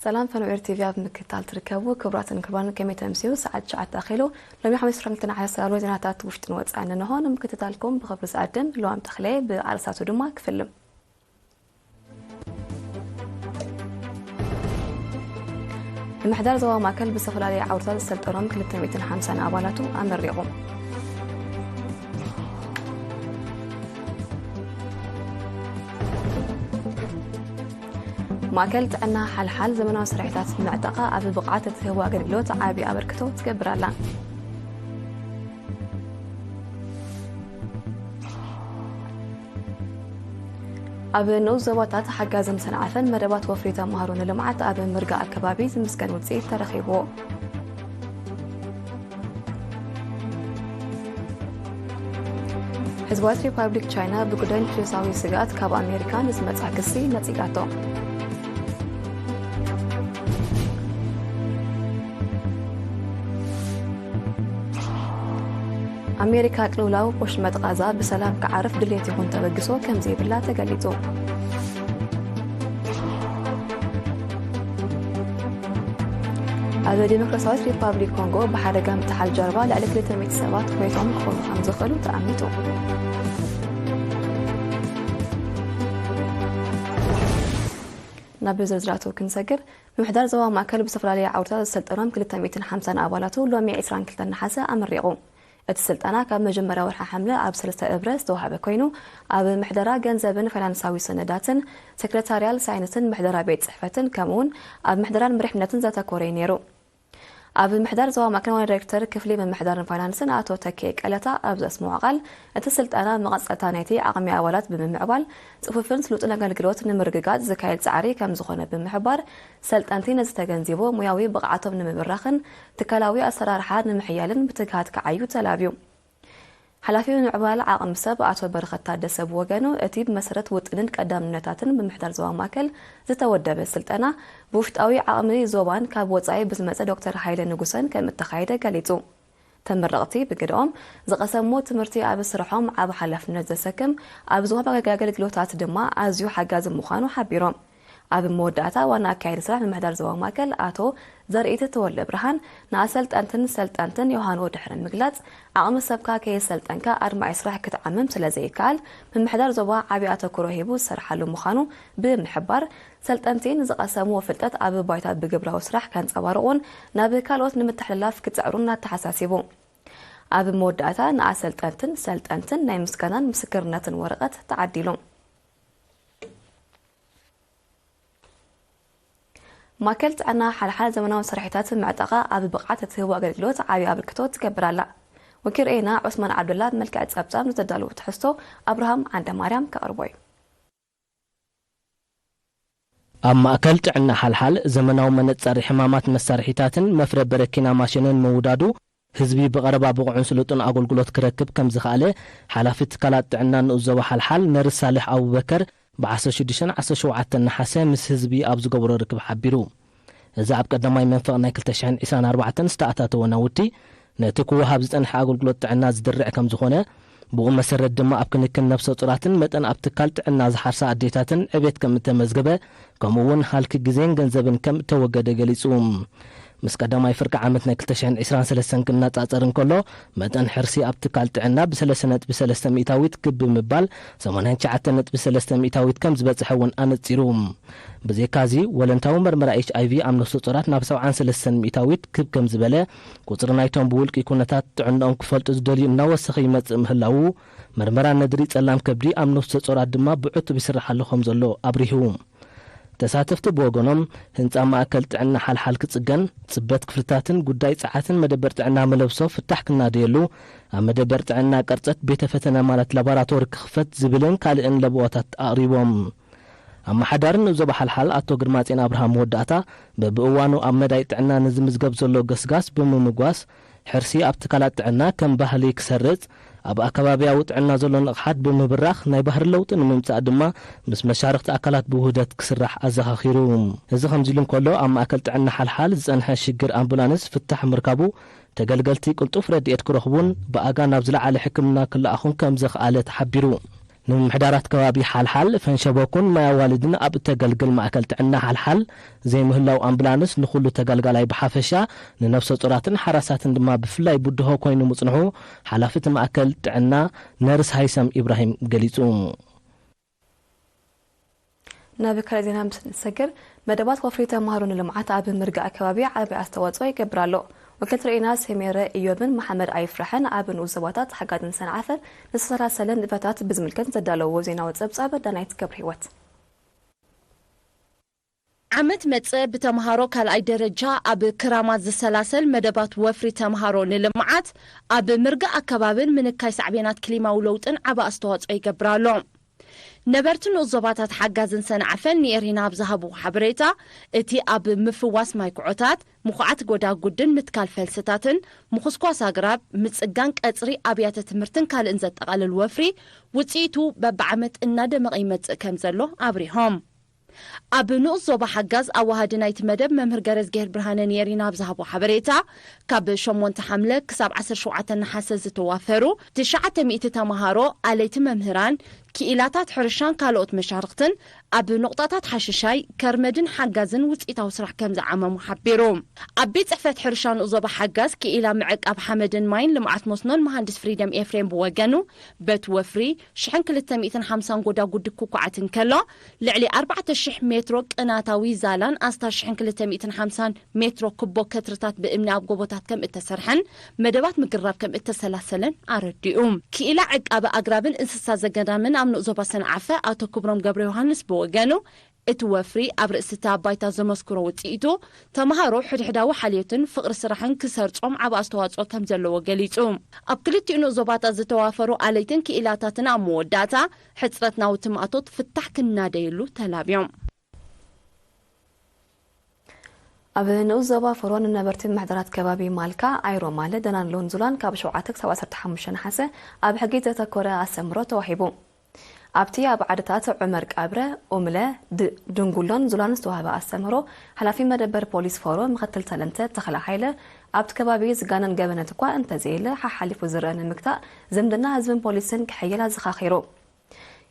ሰላም ፈነው ኤር ቲቪ ኣብ ምክትታል ትርከቡ ክቡራትን ክቡራን፣ ከመይ ተምስዩ? ሰዓት ትሽዓተ ኣኺሉ። ሎሚ ሓሙስ ዕስራን ክልተን ዓሰርተ ሰለስተ ዜናታት ውሽጥን ወጻእን እንሆ። ንምክትታልኩም ብኽብሪ ዝኣድም ሉዋም ተኽለ። ብኣርእስታቱ ድማ ክፍልም። ምምሕዳር ዞባ ማእከል ብዝተፈላለየ ዓውድታት ዝሰልጠኖም ክልተ ሚእትን ሓምሳን ኣባላቱ ኣመሪቑ። ማእከል ጥዕና ሓልሓል ዘመናዊ ስራሒታት ብምዕጠቓ ኣብ ብቕዓት እትህቦ ኣገልግሎት ዓቢ ኣበርክቶ ትገብር ኣላ። ኣብ ንኡስ ዞባታት ሓጋዝን ሰንዓፈን መደባት ወፍሪ ተማሃሮ ንልምዓት ኣብ ምርጋእ ኣከባቢ ዝምስገን ውጽኢት ተረኺብዎ። ህዝባዊት ሪፓብሊክ ቻይና ብጉዳይ ኒኩሌሳዊ ስግኣት ካብ ኣሜሪካ ንዝመጽኣ ክሲ ነጺጋቶ። ኣሜሪካ ቅልውላው ወሽመጥ ቃዛ ብሰላም ክዓርፍ ድሌት ይኹን ተበግሶ ከም ዘይብላ ተገሊጹ። ኣብ ዴሞክራሲያዊት ሪፓብሊክ ኮንጎ ብሓደጋ ምጥሓል ጃልባ ልዕሊ ክልተ ሚእቲ ሰባት ሞይቶም ክኾኑ ከም ዝኽእሉ ተኣሚቱ። ናብ ዝርዝራቱ ክንሰግር፣ ምምሕዳር ዞባ ማእከል ብዝተፈላለየ ዓውድታት ዝሰልጠኖም ክልተ ሚእትን ሓምሳን ኣባላቱ ሎሚ ዕስራን ክልተን ነሓሰ ኣመሪቑ። እቲ ስልጠና ካብ መጀመርያ ወርሒ ሓምለ ኣብ ሰለስተ እብረ ዝተዋህበ ኮይኑ፣ ኣብ ምሕደራ ገንዘብን ፋይናንሳዊ ሰነዳትን፣ ሴክረታርያል ሳይንስን ምሕደራ ቤት ጽሕፈትን፣ ከምኡውን ኣብ ምሕደራን መሪሕነትን ዘተኮረ እዩ ነይሩ። ኣብ ምሕዳር ዞባ ማእከል ዋና ዳይሬክተር ክፍሊ ምምሕዳርን ፋይናንስን ኣቶ ተኬ ቀለታ ኣብ ዘስምዖ ቃል፣ እቲ ስልጠና መቐጸልታ ናይቲ ዓቕሚ ኣባላት ብምምዕባል፣ ጽፉፍን ስሉጥን ኣገልግሎት ንምርግጋጽ ዝካየድ ጻዕሪ ከም ዝኾነ ብምሕባር፣ ሰልጠንቲ ነዚ ተገንዚቦ ሙያዊ ብቕዓቶም ንምብራኽን ትካላዊ ኣሰራርሓ ንምሕያልን ብትግሃት ክዓዩ ተላብዩ። ሓላፊ ምምዕባል ዓቕሚ ሰብ ኣቶ በረኸት ታደሰ ብወገኑ፣ እቲ ብመሰረት ውጥንን ቀዳምነታትን ብምሕዳር ዞባ ማእከል ዝተወደበ ስልጠና፣ ብውሽጣዊ ዓቕሚ ዞባን ካብ ወጻኢ ብዝመጸ ዶክተር ሃይለ ንጉሰን ከም እተኻየደ ገሊጹ። ተመረቕቲ ብግደኦም፣ ዝቐሰምዎ ትምህርቲ ኣብ ስርሖም ዓቢ ሓላፍነት ዘሰክም፣ ኣብ ዝወሃብ ኣገልግሎታት ድማ ኣዝዩ ሓጋዚ ምዃኑ ሓቢሮም። ኣብ መወዳእታ፣ ዋና ኣካያዲ ስራሕ ምምሕዳር ዞባ ማእከል ኣቶ ዘርኢት ተወልደ ብርሃን፣ ንኣሰልጠንትን ሰልጠንትን ዮሃንዎ ድሕሪ ምግላጽ፣ ዓቕሚ ሰብካ ከየሰልጠንካ ኣድማዒ ስራሕ ክትዓምም ስለ ዘይከኣል፣ ምምሕዳር ዞባ ዓቢ ኣተኩሮ ሂቡ ዝሰርሓሉ ምዃኑ ብምሕባር፣ ሰልጠንቲ ንዝቐሰምዎ ፍልጠት ኣብ ባይታ ብግብራዊ ስራሕ ከንጸባርቑን ናብ ካልኦት ንምትሕልላፍ ክጽዕሩን ኣተሓሳሲቡ። ኣብ መወዳእታ፣ ንኣሰልጠንትን ሰልጠንትን ናይ ምስጋናን ምስክርነትን ወረቐት ተዓዲሉ። ማእከል ጥዕና ሓልሓል ዘመናዊ መሳርሒታት ምዕጠቓ ኣብ ብቕዓት እትህቦ ኣገልግሎት ዓቢ ኣበርክቶ ትገብር ኣላ። ወኪል ርኤና ዑስማን ዓብደላ ብመልክዕ ጸብጻብ ንዘዳለዎ ትሕዝቶ ኣብርሃም ዓንደ ማርያም ከቕርቦ እዩ። ኣብ ማእከል ጥዕና ሓልሓል ዘመናዊ መነጸሪ ሕማማት መሳርሒታትን መፍረ በረኪና ማሽንን ምውዳዱ፣ ህዝቢ ብቐረባ ብቑዕን ስሉጥን ኣገልግሎት ክረክብ ከም ዝኸኣለ፣ ሓላፊ ትካላት ጥዕና ንኡስ ዞባ ሓልሓል ነርስ ሳልሕ ኣቡበከር ብዓሰርተ ሽዱሽተን ዓሰርተ ሸውዓተን ነሓሰ ምስ ህዝቢ ኣብ ዝገበሮ ርክብ ሓቢሩ። እዚ ኣብ ቀዳማይ መንፈቕ ናይ ክልተ ሽሕን ዕስራን ኣርባዕተን ዝተኣታተወ ናውቲ፣ ነቲ ክወሃብ ዝጸንሐ ኣገልግሎት ጥዕና ዝድርዕ ከም ዝኾነ፣ ብኡ መሰረት ድማ ኣብ ክንክን ነፍሰ ጡራትን መጠን ኣብ ትካል ጥዕና ዝሓርሳ ኣዴታትን ዕቤት ከም እተመዝገበ፣ ከምኡ እውን ሃልኪ ግዜን ገንዘብን ከም እተወገደ ገሊጹ። ምስ ቀዳማይ ፍርቂ ዓመት ናይ ክልተ ሽሕን ዕስራን ሰለስተን ክነጻጸር እንከሎ፣ መጠን ሕርሲ ኣብ ትካል ጥዕና ብሰለስተ ነጥቢ ሰለስተ ሚእታዊት ክብ ብምባል ሰማንያን ትሽዓተን ነጥቢ ሰለስተ ሚእታዊት ከም ዝበጽሐ እውን ኣነጺሩ። ብዘይካዚ፣ ወለንታዊ መርመራ ኤች ኣይ ቪ ኣብ ነፍሰ ጾራት ናብ ሰብዓን ሰለስተን ሚእታዊት ክብ ከም ዝበለ፣ ቁጽሪ ናይቶም ብውልቂ ኩነታት ጥዕናኦም ክፈልጡ ዝደልዩ እናወሰኸ ይመጽእ ምህላዉ፣ መርመራ ነድሪ ጸላም ከብዲ ኣብ ነፍሰ ጾራት ድማ ብዕቱብ ይስራሕ ኣሎ ከም ዘሎ ኣብሪሁ። ተሳተፍቲ ብወገኖም፣ ህንጻ ማእከል ጥዕና ሓልሓል ክጽገን፣ ጽበት ክፍልታትን ጉዳይ ጸዓትን መደበር ጥዕና መለብሶ ፍታሕ ክናደየሉ፣ ኣብ መደበር ጥዕና ቀርጸት ቤተ ፈተነ ማለት ላቦራቶሪ ክኽፈት ዝብልን ካልእን ለበዋታት ኣቕሪቦም። ኣመሓዳሪ ንኡስ ዞባ ሓልሓል ኣቶ ግርማጼን ኣብርሃም መወዳእታ፣ በብእዋኑ ኣብ መዳይ ጥዕና ንዝምዝገብ ዘሎ ገስጋስ ብምምጓስ፣ ሕርሲ ኣብ ትካላት ጥዕና ከም ባህሊ ክሰርጽ፣ ኣብ ኣከባብያዊ ጥዕና ዘሎ ንቕሓት ብምብራኽ ናይ ባህሪ ለውጢ ንምምጻእ ድማ ምስ መሻርኽቲ ኣካላት ብውህደት ክስራሕ ኣዘኻኺሩ። እዚ ከምዚ ኢሉ እንከሎ፣ ኣብ ማእከል ጥዕና ሓልሓል ዝጸንሐ ሽግር ኣምቡላንስ ፍታሕ ምርካቡ፣ ተገልገልቲ ቅልጡፍ ረድኤት ክረኽቡን ብኣጋ ናብ ዝለዓለ ሕክምና ክለኣኹን ከም ዘኽኣለ ተሓቢሩ። ንምምሕዳራት ከባቢ ሓልሓል፣ ፈንሸበኩን ማይ ኣዋልድን ኣብ እተገልግል ማእከል ጥዕና ሓልሓል ዘይምህላው ኣምቡላንስ ንኹሉ ተገልጋላይ ብሓፈሻ፣ ንነፍሰ ጡራትን ሓራሳትን ድማ ብፍላይ ብድሆ ኮይኑ ምጽንሑ ሓላፊ እቲ ማእከል ጥዕና ነርስ ሃይሰም ኢብራሂም ገሊጹ። ናብ ካልእ ዜና ምስ እንሰግር፣ መደባት ወፍሪ ተምሃሮ ንልምዓት ኣብ ምርጋእ ከባቢ ዓቢ ኣስተዋጽኦ ይገብር ኣሎ። ወኪል ትርኢና ሰሜረ ኢዮብን መሓመድ ኣይፍራሕን ኣብ ንኡስ ዞባታት ሓጋዝን ሰንዓፈን ንዝተሰላሰለ ንጥፈታት ብዝምልከት ዘዳለዎ ዜናዊ ጸብጻብ ዳናይት ገብረ ህይወት። ዓመት መጸ ብተምሃሮ ካልኣይ ደረጃ ኣብ ክራማት ዝሰላሰል መደባት ወፍሪ ተምሃሮ ንልምዓት ኣብ ምርጋእ ኣከባብን ምንካይ ሳዕቤናት ክሊማዊ ለውጥን ዓቢ ኣስተዋጽኦ ይገብር ኣሎ። ነበርቲ ንኡስ ዞባታት ሓጋዝን ሰንዓፈን ንኤሪና ኣብ ዝሃብዎ ሓበሬታ፣ እቲ ኣብ ምፍዋስ ማይ ኩዖታት፣ ምኹዓት ጎዳጉድን ምትካል ፈልስታትን፣ ምኹስኳስ ኣግራብ፣ ምጽጋን ቀጽሪ ኣብያተ ትምህርትን ካልእን ዘጠቓልል ወፍሪ፣ ውጽኢቱ በብዓመት እናደመቐ ይመጽእ ከም ዘሎ ኣብሪሆም። ኣብ ንኡስ ዞባ ሓጋዝ ኣዋሃዲ ናይቲ መደብ መምህር ገረዝግሄር ብርሃነ ንኤሪና ኣብ ዝሃቦ ሓበሬታ፣ ካብ ሸሞንተ ሓምለ ክሳብ ዓሰርተ ሸውዓተ ነሓሰ ዝተዋፈሩ ትሽዓተ ሚእቲ ተምሃሮ፣ ኣለይቲ መምህራን፣ ክኢላታት ሕርሻን ካልኦት መሻርኽትን ኣብ ኑቕጣታት ሓሽሻይ፣ ከርመድን ሓጋዝን ውጽኢታዊ ስራሕ ከም ዝዓመሙ ሓቢሩ። ኣብ ቤት ጽሕፈት ሕርሻ ንኡስ ዞባ ሓጋዝ ክኢላ ምዕቃብ ሓመድን ማይን ልምዓት መስኖን መሃንድስ ፍሪደም ኤፍሬም ብወገኑ፣ በቲ ወፍሪ ሽሕን ክልተ ሚእትን ሓምሳን ጎዳጉዲ ክኳዓት እንከሎ፣ ልዕሊ ኣርባዕተ ሽሕ ሜትሮ ቅናታዊ ዛላን ኣስታት ሽሕን ክልተ ሚእትን ሓምሳን ሜትሮ ኩቦ ከትርታት ብእምኒ ኣብ ጎቦታት ከም እተሰርሐን መደባት ምግራብ ከም እተሰላሰለን ኣረዲኡ። ክኢላ ዕቃበ ኣግራብን እንስሳ ዘገዳምን ኣብ ንኡስ ዞባ ሰንዓፈ ኣቶ ክብሮም ገብረ ዮሃንስ ብወገኑ፣ እቲ ወፍሪ ኣብ ርእሲ እቲ ኣብ ባይታ ዘመስክሮ ውጽኢቱ፣ ተምሃሮ ሕድሕዳዊ ሓልዮትን ፍቕሪ ስራሕን ክሰርጾም ዓቢ ኣስተዋጽኦ ከም ዘለዎ ገሊጹ። ኣብ ክልቲኡ ንኡስ ዞባታት ዝተዋፈሩ ኣለይትን ክኢላታትን ኣብ መወዳእታ፣ ሕጽረት ናውቲ ማእቶት ፍታሕ ክናደየሉ ተላብዮም። ኣብ ንኡስ ዞባ ፎሮ ንነበርቲ ምሕደራት ከባቢ ማልካ፣ ኣይሮማለ፣ ደናንሎን ዙላን ካብ ሸውዓተ ክሳብ ዓሰርተ ሓሙሽተ ነሓሰ ኣብ ሕጊ ዘተኮረ ኣስተምህሮ ተዋሂቡ። ኣብቲ ኣብ ዓድታት ዑመር ቀብረ፣ ኡምለ፣ ድ-፣ ድንጉሎን ዙላን ዝተዋህበ ኣስተምህሮ፣ ሓላፊ መደበር ፖሊስ ፎሮ ምክትል ተለንተ ተኽለ ሃይለ፣ ኣብቲ ከባቢ ዝጋነን ገበነት እኳ እንተዘየለ፣ ሓሓሊፉ ዝረአ ንምግታእ ዝምድና ህዝብን ፖሊስን ክሕየል ኣዘኻኺሩ።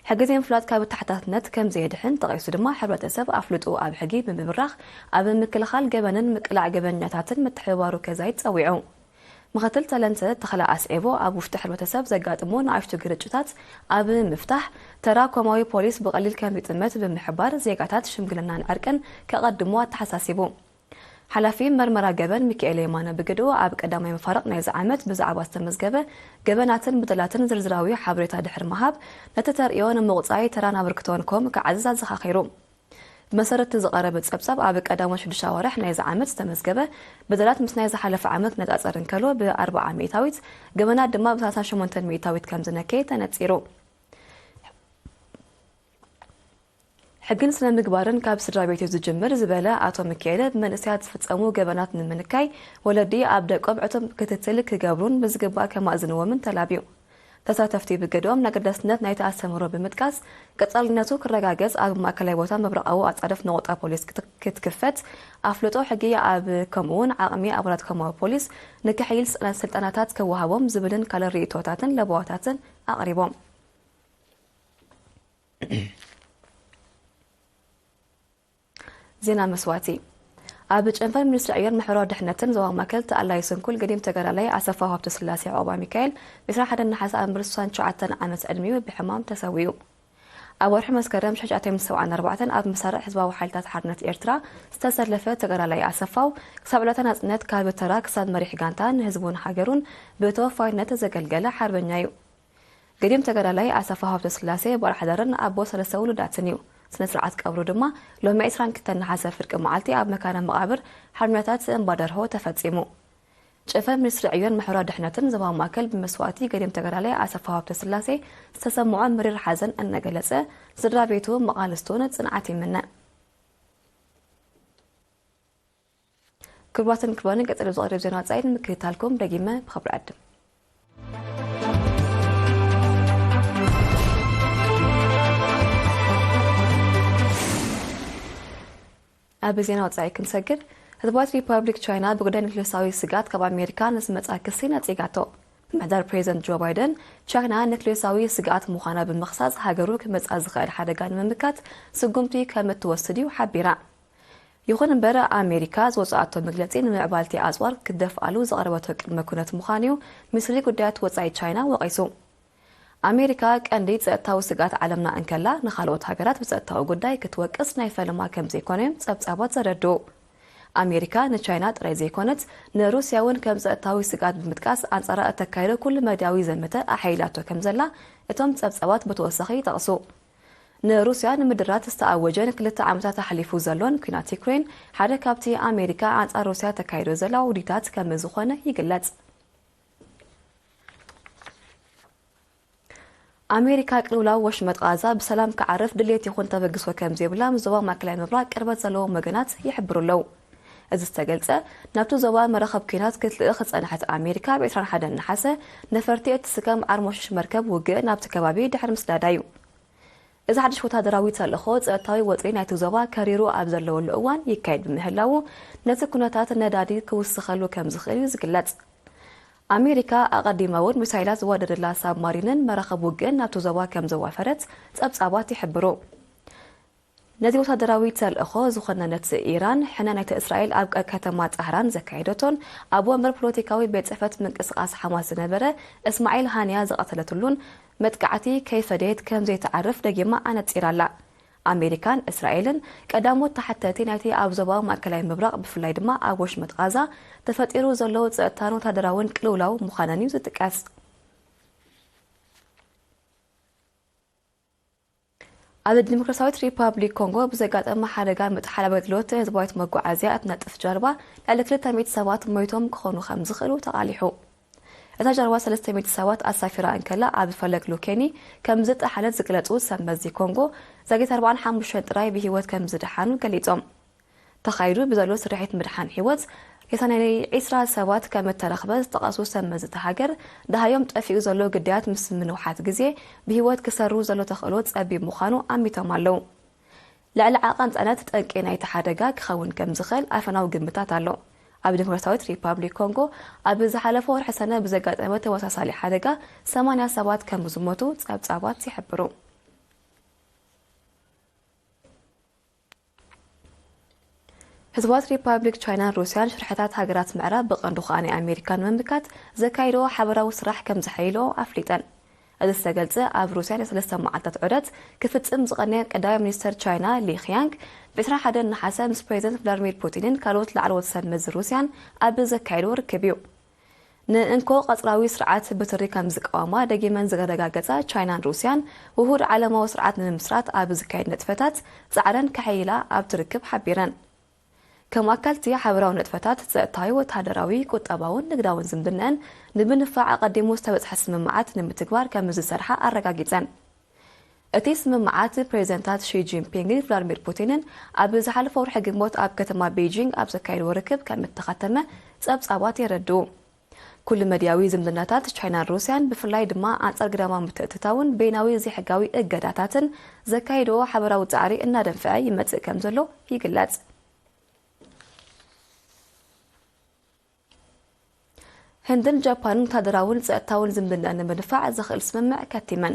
ሕጊ ዘይምፍላጥ ካብ ተሓታትነት ከም ዘየድሕን ጠቒሱ ድማ፣ ሕብረተሰብ ኣፍልጦ ኣብ ሕጊ ብምብራኽ ኣብ ምክልኻል ገበንን ምቅላዕ ገበኛታትን ምትሕብባሩ ከዛይድ ጸዊዑ። ምኽትል ተለንተ ተኽለ ኣስዒቦ፣ ኣብ ውሽጢ ሕብረተሰብ ዘጋጥሙ ንኣሽቱ ግርጭታት ኣብ ምፍታሕ ተራ ኮማዊ ፖሊስ ብቐሊል ከም ዝጥመት ብምሕባር፣ ዜጋታት ሽምግልናን ዕርቅን ከቐድሙ ኣተሓሳሲቡ። ሓላፊ መርመራ ገበን ሚካኤል የማነ ብግድኡ፣ ኣብ ቀዳማይ መፋርቕ ናይዚ ዓመት ብዛዕባ ዝተመዝገበ ገበናትን በደላትን ዝርዝራዊ ሓበሬታ ድሕሪ ምሃብ፣ ነቲ ተርእዮ ንምቑጻይ ተራን ኣበርክቶን ኮም ክዓዝዝ ኣዘኻኺሩ። ብመሰረት እቲ ዝቐረበ ጸብጻብ፣ ኣብ ቀዳሞት ሽዱሽተ ኣዋርሕ ናይዚ ዓመት ዝተመዝገበ በደላት ምስ ናይ ዝሓለፈ ዓመት ክነጻጸር እንከሎ፣ ብ ኣርብዓ ሚእታዊት፣ ገበናት ድማ ብ ሰላሳ ሸሞንተ ሚእታዊት ከም ዝነከየ ተነጺሩ። ሕግን ስነ ምግባርን ካብ ስድራ ቤት እዩ ዝጅምር ዝበለ ኣቶ ሚካኤለ፣ ብመንእሰያት ዝፍጸሙ ገበናት ንምንካይ፣ ወለዲ ኣብ ደቆም ዕቱብ ክትትል ክገብሩን ብዝግባእ ከማእዝንዎምን ተላብዩ። ተሳተፍቲ ብገድኦም፣ ንኣገዳስነት ናይቲ ኣስተምህሮ ብምጥቃስ፣ ቀጻልነቱ ክረጋገጽ ኣብ ማእከላይ ቦታ መብረቓዊ ኣጻድፍ ነቑጣ ፖሊስ ክት-፣ ክትክፈት፣ ኣፍልጦ ሕጊ ኣብ፣ ከምኡ'ውን ዓቕሚ ኣባላት ኮማዊ ፖሊስ ንክሕይል ስልጠ-፣ ስልጠናታት ክወሃቦም ዝብልን ካልእ ርእይቶታትን ለበዋታትን ኣቕሪቦም። ዜና መስዋእቲ። ኣብ ጨንፈር ሚኒስትሪ ዕዮን ማሕበራዊ ድሕነትን ዞባ ማእከል ተኣላዪ ስንኩል ገዲም ተጋዳላይ ኣሰፋው ሃብተስላሴ ዑቕባሚካኤል፣ ዕስራን ሓደን ነሓሰ ኣብ ዕስራን ትሽዓተን ዓመት ዕድሚኡ ብሕማም ተሰዊኡ። ኣብ ወርሒ መስከረም ሽሕን ትሽዓተ ሚእትን ሰብዓን ኣርባዕተን ኣብ መሳርዕ ህዝባዊ ሓይልታት ሓርነት ኤርትራ ዝተሰለፈ ተጋዳላይ ኣሰፋው፣ ክሳብ ዕለተ ናጽነት ካብ ተራ ክሳብ መሪሕ ጋንታ ንህዝቡን ሃገሩን ብተወፋይነት ዘገልገለ ሓርበኛ እዩ። ገዲም ተጋዳላይ ኣሰፋ ሃብተስላሴ በዓል ሓዳርን ኣቦ ሰለስተ ውሉዳትን እዩ። ስነ ስርዓት ቀብሩ ድማ ሎሚ ዕስራን ክልተን ነሓሰ ፍርቂ መዓልቲ ኣብ መካነ መቓብር ሓርበኛታት እምባ ደርሆ ተፈጺሙ። ጨንፈር ሚኒስትሪ ዕዮን ማሕበራዊ ድሕነትን ዞባ ማእከል ብመስዋእቲ ገዲም ተጋዳላይ ኣሰፋ ሃብተስላሴ ዝተሰምዖ መሪር ሓዘን እናገለጸ፣ ስድራ ቤቱ፣ መቓልስቱን ጽንዓት ይምነ። ክቡራትን ክቡራንን፣ ቀጺሉ ዝቐርብ ዜና ወጻኢ ንምክትታልኩም ደጊመ ብኽብሪ ዕድም። ኣብ ዜና ወጻኢ ክንሰግር፣ ህዝባዊት ሪፓብሊክ ቻይና ብጉዳይ ኒክሌሳዊ ስግኣት ካብ ኣሜሪካ ንዝመጽኣ ክሲ ነጺጋቶ። ምሕዳር ፕሬዚደንት ጆ ባይደን፣ ቻይና ኒክሌሳዊ ስግኣት ምዃና ብምኽሳስ፣ ሃገሩ ክመጽኣ ዝኽእል ሓደጋ ንምምካት ስጉምቲ ከም እትወስድ እዩ ሓቢራ። ይኹን እምበር፣ ኣሜሪካ ዝወጽኣቶ መግለጺ ንምዕባልቲ ኣጽዋር ክትደፍኣሉ ዘቕረበቶ ቅድመ ኩነት ምዃኑ እዩ ሚኒስትሪ ጉዳያት ወጻኢ ቻይና ወቒሱ። ኣሜሪካ ቀንዲ ጸጥታዊ ስግኣት ዓለምና እንከላ፣ ንኻልኦት ሃገራት ብጸጥታዊ ጉዳይ ክትወቅስ ናይ ፈለማ ከም ዘይኮነ እዮም ጸብጻባት ዘረድኡ። ኣሜሪካ ንቻይና ጥራይ ዘይኮነት፣ ንሩስያ እውን ከም ጸጥታዊ ስግኣት ብምጥቃስ፣ ኣንጻራ እተካየዶ ኩሉ መዳያዊ ዘመተ ኣሐይላቶ ከም ዘላ እቶም ጸብጻባት ብተወሳኺ ይጠቕሱ። ንሩስያ ንምድራት ዝተኣወጀን ክልተ ዓመታት ኣሕሊፉ ዘሎን ኲናት ዩክሬን፣ ሓደ ካብቲ ኣሜሪካ ኣንጻር ሩስያ ተካይዶ ዘላ ውዲታት ከም ዝኾነ ይግለጽ። ኣሜሪካ ቅልውላው ወሽመጥ ቃዛ ብሰላም ክዓርፍ ድሌት ይኹን ተበግሶ ከም ዘይብላ ምስ ዞባ ማእከላይ ምብራቕ ቅርበት ዘለዎም ወገናት ይሕብሩ ኣለዉ። እዚ ዝተገልጸ፣ ናብቲ ዞባ መራኸብ ኲናት ክትልእኽ ዝጸንሐት ኣሜሪካ፣ ኣብ ዕስራን ሓደን ነሓሰ ነፈርቲ እትስከም ዓርሞሽሽ መርከብ ውግእ ናብቲ ከባቢ ድሕሪ ምስዳዳ እዩ። እዚ ሓድሽ ወታደራዊ ተልእኾ፣ ጸጥታዊ ወጥሪ ናይቲ ዞባ ከሪሩ ኣብ ዘለወሉ እዋን ይካየድ ብምህላዉ፣ ነቲ ኩነታት ነዳዲ ክውስኸሉ ከም ዝኽእል እዩ ዝግለጽ። ኣሜሪካ ኣቐዲማ እውን ሚሳይላት ዝዋደደላ ሳብማሪንን መራኸብ ውግእን ናብቲ ዞባ ከም ዘዋፈረት ጸብጻባት ይሕብሩ። ነዚ ወታደራዊ ተልእኾ ዝኾነነት ኢራን፣ ሕነ ናይቲ እስራኤል ኣብ ቀ-፣ ከተማ ጣህራን ዘካየደቶን፣ ኣብ ወንበር ፖለቲካዊ ቤት ጽሕፈት ምንቅስቓስ ሓማስ ዝነበረ እስማዒል ሃንያ ዝቐተለትሉን መጥቃዕቲ ከይፈደየት ከም ዘይትዓርፍ ደጊማ ኣነጺራ'ላ። ኣሜሪካን እስራኤልን ቀዳሞት ተሓተቲ ናይቲ ኣብ ዞባ ማእከላይ ምብራቕ፣ ብፍላይ ድማ ኣብ ወሽመጥ ቓዛ ተፈጢሩ ዘሎ ጸጥታን ወታደራውን ቅልውላው ምዃነን እዩ ዝጥቀስ። ኣብ ዲሞክራሲያዊት ሪፓብሊክ ኮንጎ ብዘጋጠመ ሓደጋ ምጥሓል ኣገልግሎት ህዝባዊት መጓዓዝያ እትነጥፍ ጀልባ፣ ልዕሊ ክልተ ሚእቲ ሰባት ሞይቶም ክኾኑ ከም ዝኽእሉ ተቓሊሑ። እታ ጀልባ ሰለስተ ሚእቲ ሰባት ኣሳፊራ እንከላ፣ ኣብ ፈለግ ሉኬኒ ከም ዝጠሓለት ዝገለጹ ሰብ መዚ ኮንጎ፣ ዛጊት ኣርባዓን ሓሙሽተን ጥራይ ብህይወት ከም ዝደሓኑ ገሊጾም። ተኻይዱ ብዘሎ ስርሒት ምድሓን ህይወት፣ ሬሳ ናይ ዕስራ ሰባት ከም እተረኽበ ዝጠቐሱ ሰብ መዚ እታ ሃገር፣ ደሃዮም ጠፊኡ ዘሎ ግዳያት ምስ ምንውሓት ግዜ፣ ብህይወት ክሰሩ ዘሎ ተኽእሎ ጸቢብ ምዃኑ ኣሚቶም ኣለዉ። ልዕሊ ዓቐን ጽዕነት ጠንቂ ናይቲ ሓደጋ ክኸውን ከም ዝኽእል ኣፈናዊ ግምታት ኣሎ። ኣብ ዲሞክራሲያዊት ሪፓብሊክ ኮንጎ፣ ኣብ ዝሓለፈ ወርሒ ሰነ ብዘጋጠመ ተመሳሳሊ ሓደጋ፣ ሰማንያ ሰባት ከም ዝሞቱ ጸብጻባት ይሕብሩ። ህዝባዊት ሪፓብሊክ ቻይናን ሩስያን ሽርሕታት ሃገራት ምዕራብ፣ ብቐንዱ ከኣ ናይ ኣሜሪካ ንምምካት ዘካይድኦ ሓበራዊ ስራሕ ከም ዘሐይልኦ ኣፍሊጠን። እዚ ዝተገልጸ፣ ኣብ ሩስያ ናይ ሰለስተ መዓልታት ዑደት ክፍጽም ዝቐነየ ቀዳማይ ሚኒስተር ቻይና ሊ ኺያንግ፣ ብ ዕስራን ሓደን ነሓሰ ምስ ፕሬዚደንት ቭላድሚር ፑቲንን ካልኦት ላዕለዎት ሰብ መዚ ሩስያን ኣብ ዘካየድዎ ርክብ እዩ። ንእንኮ ቀጽራዊ ስርዓት ብትሪ ከም ዝቃወማ ደጊመን ዘረጋገጻ ቻይናን ሩስያን፣ ውሁድ ዓለማዊ ስርዓት ንምምስራት ኣብ ዝካየድ ንጥፈታት ጻዕረን ከሐይላ ኣብቲ ርክብ ሓቢረን። ከም ኣካልቲ ሓበራዊ ንጥፈታት ጸጥታዊ፣ ወተሃደራዊ፣ ቁጠባውን ንግዳውን ዝምድነን ንምንፋዕ ኣቐዲሙ ዝተበጽሐ ስምምዓት ንምትግባር ከም ዝሰርሓ ኣረጋጊጸን። እቲ ስምምዓት ፕሬዚደንታት ሺ ጂንፒንግን ቭላድሚር ፑቲንን ኣብ ዝሓለፈ ወርሒ ግንቦት ኣብ ከተማ ቤጂንግ ኣብ ዘካየድዎ ርክብ ከም እተኸተመ ጸብጻባት የረድኡ። ኩሉ መድያዊ ዝምድናታት ቻይናን ሩስያን፣ ብፍላይ ድማ ኣንጻር ግዳማዊ ምትእትታውን በይናዊ ዘይሕጋዊ እገዳታትን ዘካየድዎ ሓበራዊ ጻዕሪ እናደንፈዐ ይመጽእ ከም ዘሎ ይግለጽ። ህንድን ጃፓንን ወታደራውን ጸጥታውን ዝምድና ንምድንፋዕ ዘኽእል ስምምዕ ከቲመን።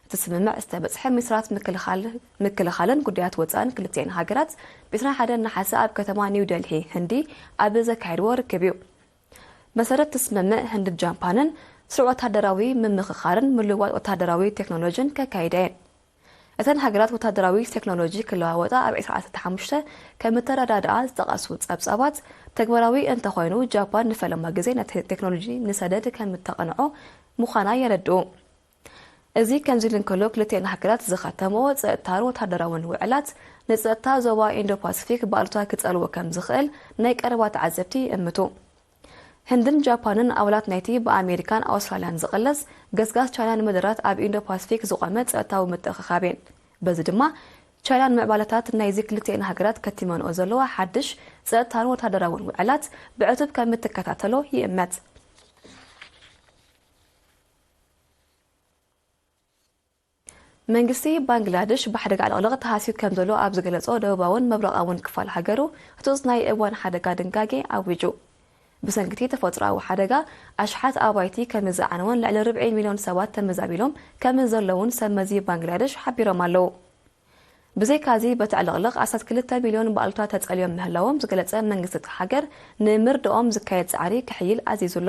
እቲ ስምምዕ ዝተበጽሐ ሚኒስትራት ምክልኻል-፣ ምክልኻልን ጉዳያት ወጻእን ክልቲኤን ሃገራት ብ ዕስራን ሓደን ነሓሰ ኣብ ከተማ ኒው ደልሂ ህንዲ ኣብ ዘካየድዎ ርክብ እዩ። መሰረት እቲ ስምምዕ፣ ህንድን ጃፓንን ስሩዕ ወታደራዊ ምምኽኻርን ምልውዋጥ ወታደራዊ ቴክኖሎጂን ከካይዳ እየን። እተን ሃገራት ወታደራዊ ቴክኖሎጂ ክለዋወጣ ኣብ ዕስራን ዓሰርተ ሓሙሽተን ከም እተረዳድኣ ዝጠቐሱ ጸብጻባት፣ ተግባራዊ እንተኾይኑ፣ ጃፓን ንፈለማ ግዜ ነቲ ቴክኖሎጂ ንሰደድ ከም እተቐንዖ ምዃና የረድኡ። እዚ ከምዚ ኢሉ እንከሎ፣ ክልቲኤን ሃገራት ዝኸተምኦ ጸጥታን ወታደራውን ውዕላት፣ ንጸጥታ ዞባ ኢንዶ ፓሲፊክ ብኣሉታ ክጸልዎ ከም ዝኽእል ናይ ቀረባ ተዓዘብቲ ይእምቱ። ህንድን ጃፓንን ኣባላት ናይቲ ብኣሜሪካን ኣውስትራልያን ዝቕለስ ገስጋስ ቻይና ንምድራት ኣብ ኢንዶ ፓሲፊክ ዝቖመ ጸጥታዊ ምትእኽኻብ እየን። በዚ ድማ፣ ቻይና ንምዕባለታት ናይዚ ክልቲኤን ሃገራት ከቲመንኦ ዘለዋ ሓድሽ ጸጥታን ወታደራውን ውዕላት ብዕቱብ ከም እትከታተሎ ይእመት። መንግስቲ ባንግላደሽ ብሓደጋ ዕልቕልቕ ተሃስዩ ከም ዘሎ ኣብ ዝገለጾ ደቡባውን ምብራቓውን ክፋል ሃገሩ፣ ህጹጽ ናይ እዋን ሓደጋ ድንጋጌ ኣዊጁ። ብሰንኪ እቲ ተፈጥሮኣዊ ሓደጋ ኣሽሓት ኣባይቲ ከም ዝዓነወን ልዕሊ ርብዒ ሚልዮን ሰባት ተመዛቢሎም ከም ዘለውን ሰብ መዚ ባንግላደሽ ሓቢሮም ኣለዉ። ብዘይካዚ በቲ ዕልቕልቕ ኣስታት ክልተ ሚልዮን ባእልታት ተጸልዮም ምህላዎም ዝገለጸ መንግስቲ እታ ሃገር፣ ንምርድኦም ዝካየድ ጻዕሪ ክሕይል ኣዚዙ ኣሎ።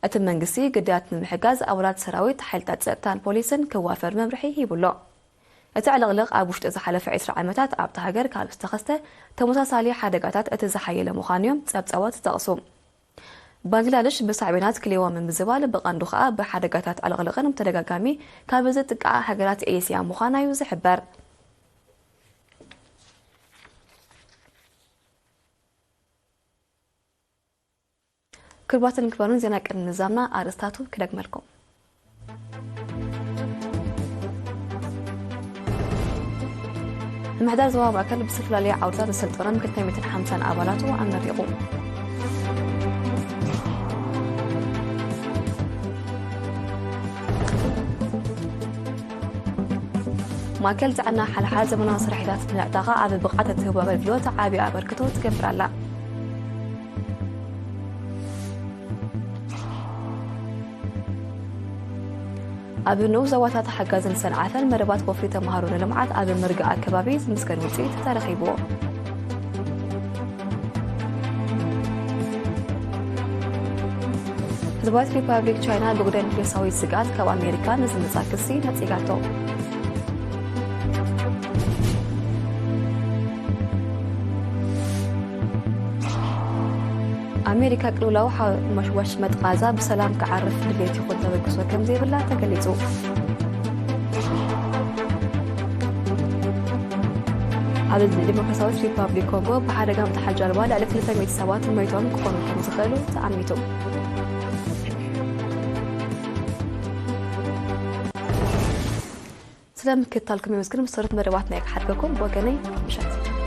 እቲ መንግስቲ ግዳያት ንምሕጋዝ ኣባላት ሰራዊት፣ ሓይልታት ጸጥታን ፖሊስን ክዋፈር መምርሒ ሂቡ ኣሎ። እቲ ዕልቕልቕ ኣብ ውሽጢ ዝሓለፈ ዕስራ ዓመታት ኣብታ ሃገር ካብ ዝተኸስተ ተመሳሳሊ ሓደጋታት እቲ ዝሓየለ ምዃኑ እዮም ጸብጻባት ዝጠቕሱ። ባንግላደሽ ብሳዕቤናት ክልዎም ብምዝባል፣ ብቐንዱ ኸኣ ብሓደጋታት ዕልቕልቕን ብተደጋጋሚ ካብ ዝጥቃዓ ሃገራት ኤስያ ምዃና እዩ ዝሕበር። ክቡራትን ክቡራንን፣ ዜና ቅድሚ ምዛምና ኣርእስታቱ ክደግመልኩም። ምምሕዳር ዞባ ማእከል ብዝተፈላለየ ዓውድታት ዘሰልጠኖም ክልተ ሚእትን ሓምሳን ኣባላቱ ኣመሪቑ። ማእከል ጥዕና ሓልሓል ዘመናዊ ስራሒታት ንምዕጣቓ ኣብ ብቕዓት እትህቦ ኣገልግሎት ዓቢ ኣበርክቶ ትገብር ኣላ። ኣብ ንኡስ ዞባታት ሓጋዝን ሰንዓፈን መደባት ወፍሪ ተምሃሮ ንልምዓት ኣብ ምርግኣ ከባቢ ዝምስገን ውፅኢት ተረኺብዎ። ህዝባዊት ሪፓብሊክ ቻይና ብጉዳይ ኒውክሌሳዊ ስግኣት ካብ ኣሜሪካ ንዝመፃ ክሲ ነፂጋቶ። ኣሜሪካ ቅልውላው ሓ-፣ መሽ-፣ ወሽመጥ ቃዛ ብሰላም ክዓርፍ ድሌት ይኹን ተበግሶ ከም ዘይብላ ተገሊጹ። ኣብ ዲሞክራሲያዊት ሪፓብሊክ ኮንጎ ብሓደጋ ምጥሓል ጃልባ ልዕሊ ክልተ ሚእቲ ሰባት ሞይቶም ክኾኑ ከም ዝኽእሉ ተኣሚቱ። ስለ ምክትታልኩም የመስግን። ምስ ተረፉ መደባትና እየ ክሓድገኩም። ብወገነይ ምሸት።